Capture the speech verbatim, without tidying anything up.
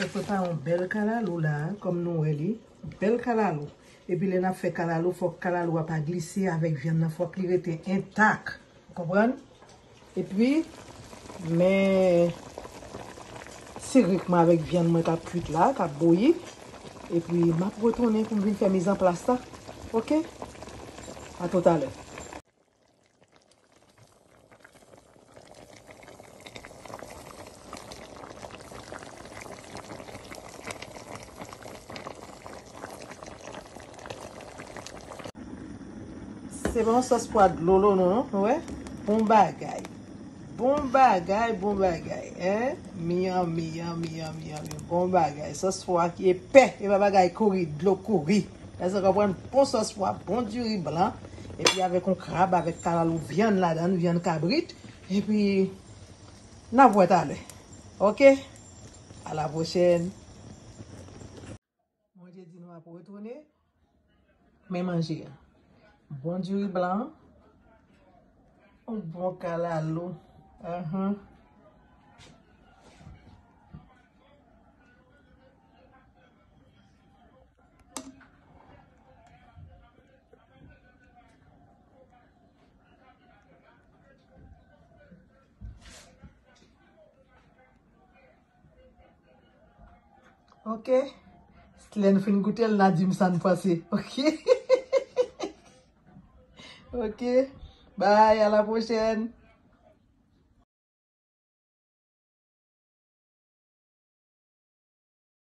Mwen prepare yon bèl kalalou la, kòm nou wè li. Bèl kalalou. Epi lè n ap fè kalalou, fòk kalalou a pa glise avèk vyann nan, fòk li rete entak. Ou konprann? Epi, men sirik mwen avèk vyann mwen k ap kuit la, k ap bouyi. Epi, m ap retounen pou m vin fè mizanplas la. Oke? A toutalè. Se pa yon sòs pwa dlolo non, non, nou wè? Bon bagay. Bon bagay, bon bagay, en? Myanm, myanm, myanm, myanm, myanm. Bon bagay. Sòs pwa ki epè, e pa bagay kouri, dlo kouri. Èske w konprann? Bon sòs pwa, bon diri blan, epi avèk yon krab, avèk kalalou vyann ladan l, vyann kabrit, epi n ap wè talè. Oke? A la pwochèn. Bondye di nou ap retounen. Men manje a. Bon diri blan. Yon bon kalalou. Ahan. Oke. Lè n fin goute l, n a di m sa n panse. Oke. Oke. Bye, a la pwochèn.